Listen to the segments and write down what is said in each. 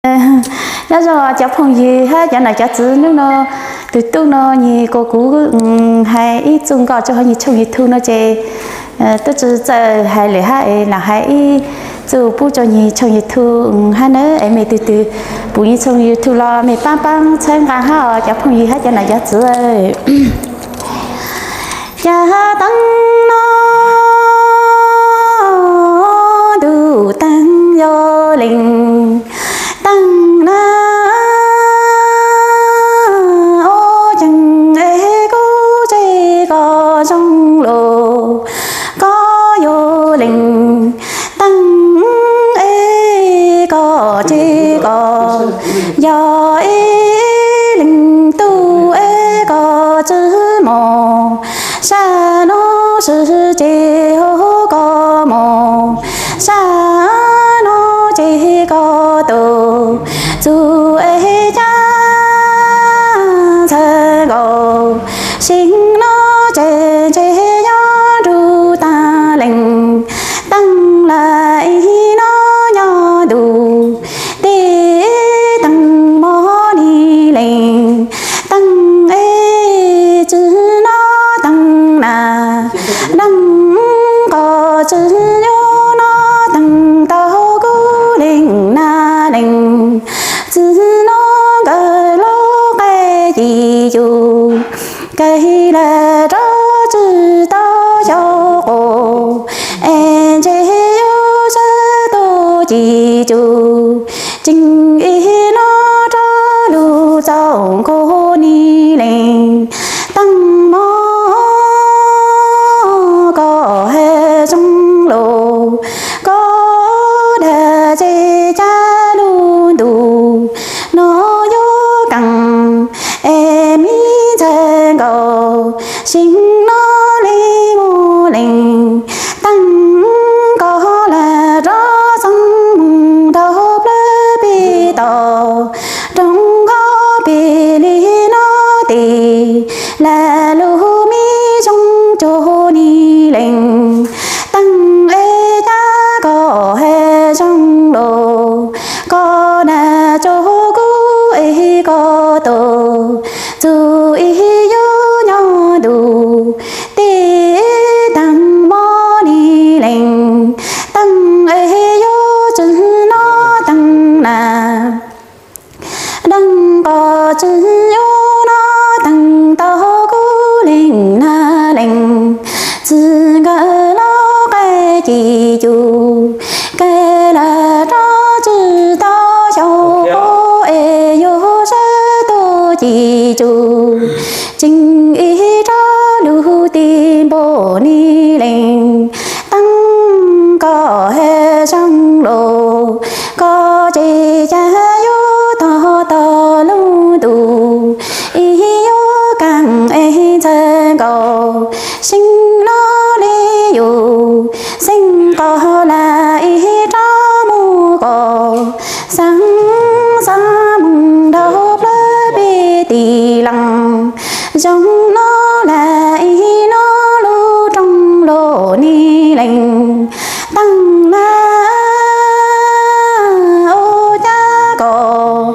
Nyob zoo cov phooj ywg hab cov nam cov txwv, hnub no tus tub no nyig kuas kuv hais ib txuj nkoj rua huv nyig tshooj YouTube no ces tub tsi txawj hais lwm hab es lam hais ib txuj pub rua nyig tshooj YouTube hab nawb. Es mej tug twg pum nyig tshooj YouTube los mej paab paab txhawb nqaa hab os cov phooj ywg hab cov nam cov txwv. Ca teeb no ntuj teeb yog leej teeb na, ua caag es kuv tseg koj zoo lug, koj yog leej teeb es koj tseg koj, yog ib leej tub es koj tsi moog, sab nuav sib tseg hab koj moog, sab nuav tseg koj tug, txug es ca ntxhawb nkaus, sib nuav tseg ntshe yog nrug taag leej teeb lawm ib nub nyob ntuj, tib teeb mob ni leej teeb es tsi nub teeb na, neeg koj tsi yuav nub teeb tau kuv leej na leej, tsi nub nkawd lub qaib ci cug, kawg lawm rov tsi tau xyaum quas, es ntshe yuav sib tug ci cug, tseem ib nub rov lug txaus koj ni leej teeb mob, koj has zoo lug, koj dag tseg ca lug ntuj, nuav yuav kaam es mej ntxhawb nkaus, sib nub le muaj leej teeb, koj lam rov xeeb moog tau plawg peb tog, rooj qhov peb le nuav tes, lam lug mej zoo rua ni leej teeb es ca koj has zoo lug, koj nug rua kuv es koj tug, txug ib yuav nyob ntuj, tib teeb mob ni leej teeb es yuav tsi nub teeb na, neeg koj tsi yuav nub teeb tau kuv leej na leej, tsi nkawd lub qaib ci cug, kawg lawm rov tsi tau xyaum quas es yuav sib tug ci cug, tseem ib rov lug tib npaug ni leej teeb, koj has zoo lug, koj tseg ca yuav tog tog lub ntuj, ib yuav kaam es ntxhawb nkaus, sib nub le yus xeeb koj lam ib rov moog koj, xeeb xeeb moog nrug plawg peb tis leej, zoo nub lam ib nub lug rooj lug ni leej teeb na, ua cas koj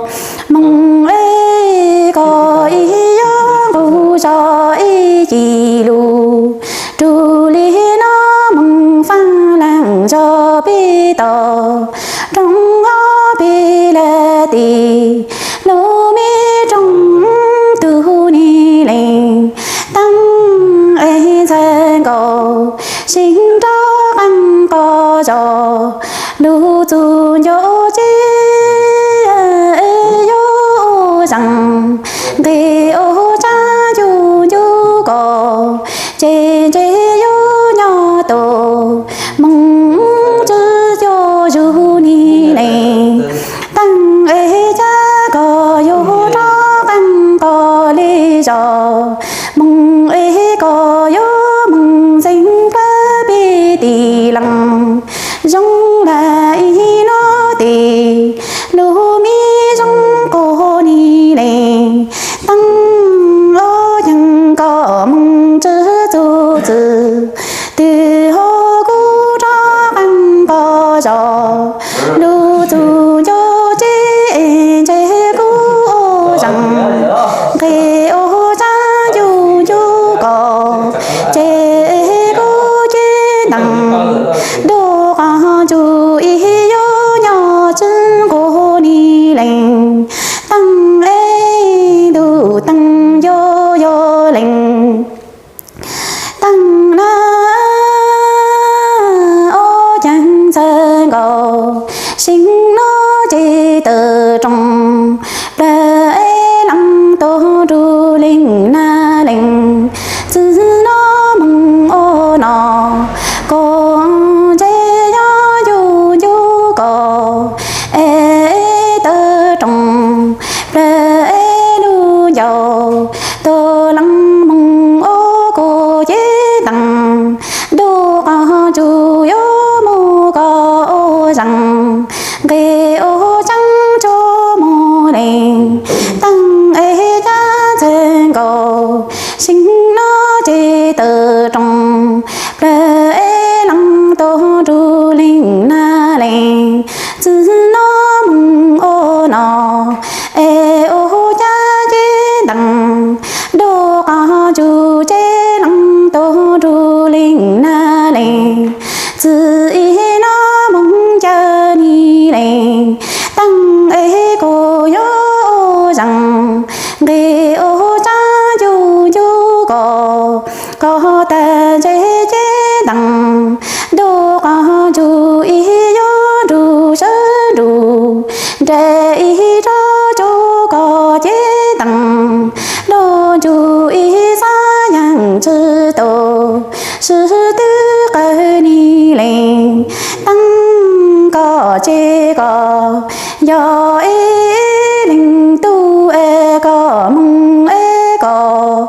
moog es koj ib yuav nqug zog ib ci lug, rug le nuav moog faab leej zog peb tog, rooj qhov peb lawm tes, lug mej rooj tug ni leej es kuv yuav ua zeem, nqis ua tsaab ncu ncu koj, koj tag ntseg cev ntees, ntuj qos ntsug ib yuav nrug sawv nrug, nres ib rab tsuj koj cev ntees, ntuj ntsug ib xaav yeej tsi tau, sib twb qawg ni lees, teeb koj tseg koj, yog ib leeg tug es koj moog es koj,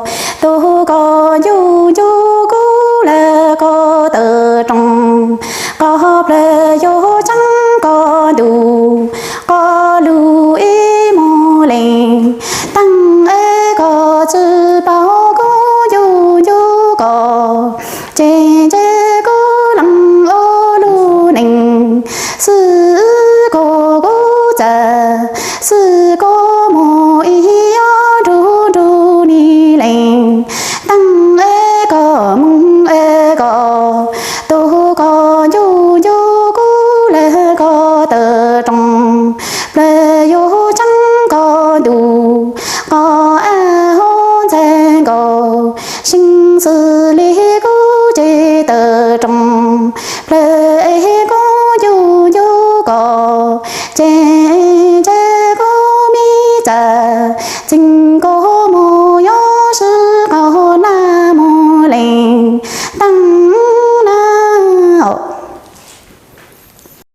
tug koj ncu ncu kuv lawm koj taw roog, qhov plawg yuav tseeb koj ntuj, qhov lug ib muag lees, teeb es koj tsi paub kuv ncu ncu koj, ces ntshe kuv leej ua lug neeg, xwb kuv kuv txawm, xwb kuv muag ib yuav nrug nrug ni lees, teeb es koj moog es koj, tug koj ncu ncu kuv lawm koj taw roog, plawg yuav tseeb koj ntuj, qhov ab huv ntxhais nkaus, seev xws li kuv tseg taw roog, plawg es kuv ncu ncu koj, ces ntshe kuv me txawm txeeg koj